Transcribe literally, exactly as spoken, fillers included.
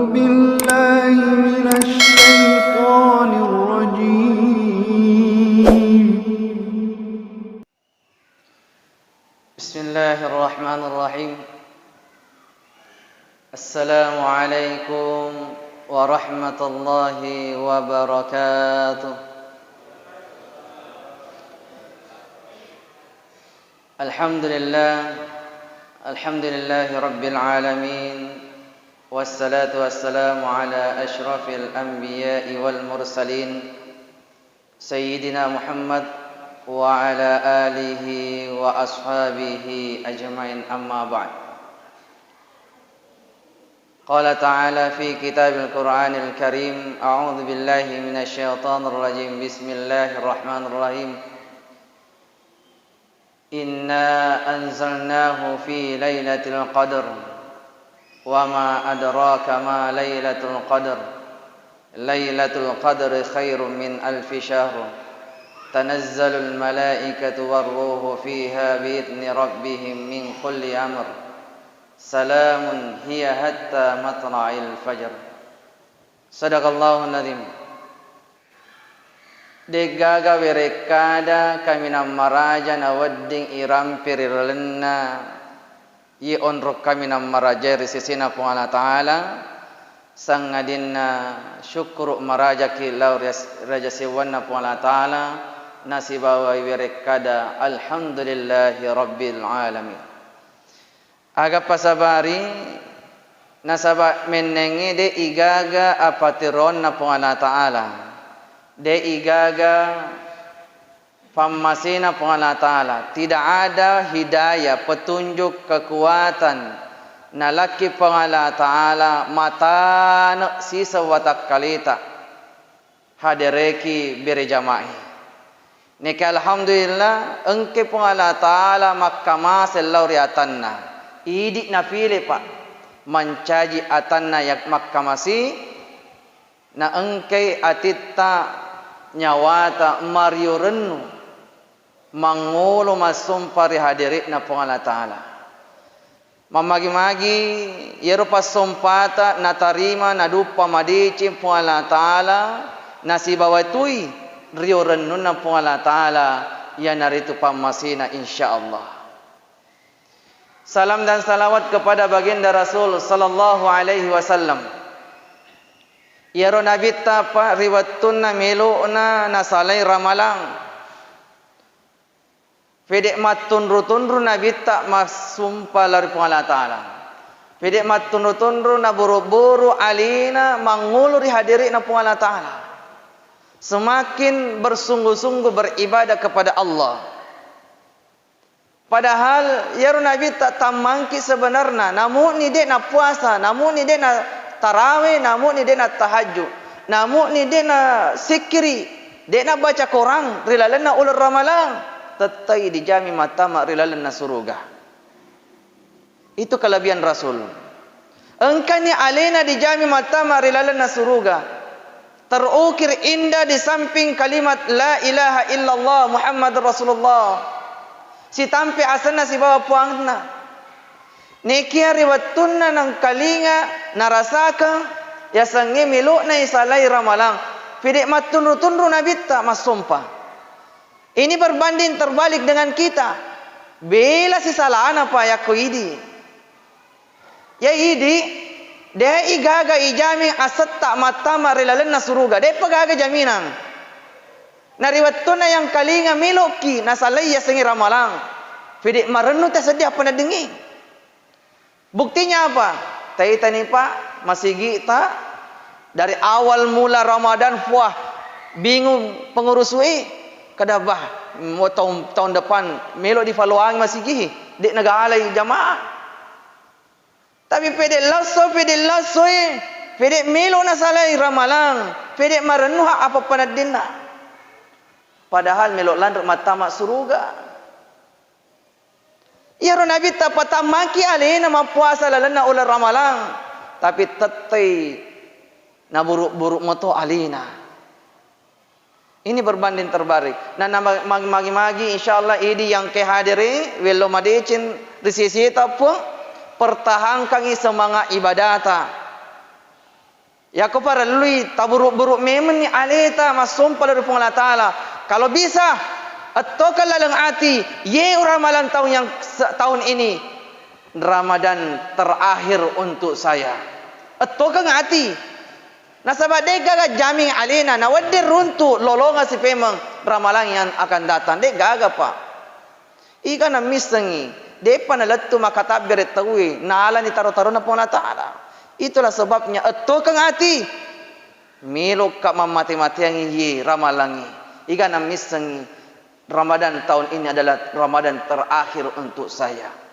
بالله من الشيطان الرجيم. بسم الله الرحمن الرحيم. السلام عليكم ورحمة الله وبركاته. الحمد لله، الحمد لله رب العالمين، والصلاة والسلام على أشرف الأنبياء والمرسلين، سيدنا محمد وعلى آله وأصحابه أجمعين، أما بعد. قال تعالى في كتاب القرآن الكريم، أعوذ بالله من الشيطان الرجيم، بسم الله الرحمن الرحيم. إنا أنزلناه في ليلة القدر، وما أدراك ما ليلة القدر، ليلة القدر خير من ألف شهر، تنزل الملائكة والروح فيها بإذن ربهم من كل أمر، سلام هي حتى مطلع الفجر. صدق الله العظيم. De'gaga werekkada kaminang maraja nawedding irampe ri lalenna iye onrong kaminang marajae ri sesena Puang Allah Ta'ala, sangadinna syukkuru marajaki lao ri as-, raja sewwanna Puang Allah Ta'ala, nasibawai werekkada alhamdulillahi rabbil alamin. Aga pasabari, nasaba mennengnge de igaga apatironna Puang Allah Ta'ala, de igaga pammasena Puang Allah Ta'ala, tidak ada hidayah, petunjuk, kekuatan nalakki Puang Allah Ta'ala matane siseng watakkaleta. Hadereki bere jamae. Neke alhamdulillah, engke Puang Allah Ta'ala makkamaseng lao ri atanna. Idi napile, Pak, mancaji atanna yang makkamasi, na engkai atitta, nyawata mario rennu. Mangolo massompa ri hadere'na Puang Allah Ta'ala. Mammagi-magi iyaro passompata natarima, naduppa madeceng Puang Allah Ta'ala, nasibawa tui rio rennunna Puang Allah Ta'ala, iyanaritu pammasena, insyaallah. Salam dan salawat kepada baginda Rasul sallallahu alaihi wasallam. Iyaro Nabitta pa ri wettunna melo'na nasalai ramalang. Pede mattunru-tunru Nabitta massumpa lao ri Puang Allah Ta'ala. Pede mattunru-tunru naburu-buru alena mangolo ri hadere'na Puang Allah Ta'ala. Semakin bersungguh-sungguh beribadah kepada Allah. Padahal iyaro Nabitta tammangki sebenarna, namu'ni de napuasa, namu'ni de natarawe, namu'ni de natahajju, namu'ni de nasikkiri, de nabaca Korang ri lalenna uleng Ramalang, tettai dijami mattama ri lalenna suruga. Itu kelebihan Rasul. Engkani alena dijami mattama ri lalenna suruga. Terukir indah di samping kalimat la ilaha illallah Muhammadur Rasulullah. Sitampe asenna sibawa puangna. Nekia ri wettunna nengkalinga narasakeng yasengnge melo'na isalai ramalang. Pede mattunru-tunru Nabitta massompa. Ini berbanding terbalik dengan kita. Bela sisalana pa yakko idi. Ya idi, de igaga ijami asetta mattama ri lalenna suruga. De'pa gaga jaminang. Na ri wettunna yang kalinga melo'ki nasalai yasengnge ramalang. Pede marennu tasedding appaneddingngi. Buktinya apa? Taitani, Pak, masigita dari awal mula Ramadan, wah, bingung pengurus U I. Kada, bah, mau tahun, tahun depan melo difaloangi masigi, de nagalai jamaah. Tapi pede lasso, pede lasso, eh, pede melo nasalai ramalang, pede marennu ha apa paneddinna. Padahal melo lanre mattama suruga. Iyaro Nabitta patammaki alena mappuasa lalenna uleng Ramalang, tapi tettai naburu-buru mato alena. Ini berbanding terbalik. Na, na ma-, magi-magi, insyaallah, idi yang ke hadiri, wello madeceng ri seseta, Puang, pertahankangi semangat ibadata. Yako parellui taburu-buru memenni aleta massompa lao ri Puang Allah Ta'ala. Kalau bisa, ettokeng laleng ati, ye ramalang tahun yang se-, tahun ini Ramadan terakhir untuk saya. Ettokeng ati. Nasaba de'gaga jaming alena, nawedding runtu lolongeng sipemeng ramalang yang akan datang. De'gaga, Pak. Iga nammissengngi, de'pa nalettu makkatabbere tauwe, nalani taro-tarona Puang Allah Ta'ala. Itulah sebabnya, ettokeng ati. Melokka mammate-mateangngi ye ramalangnge. Iga nammissengngi, Ramadan tahun ini adalah Ramadan terakhir untuk saya.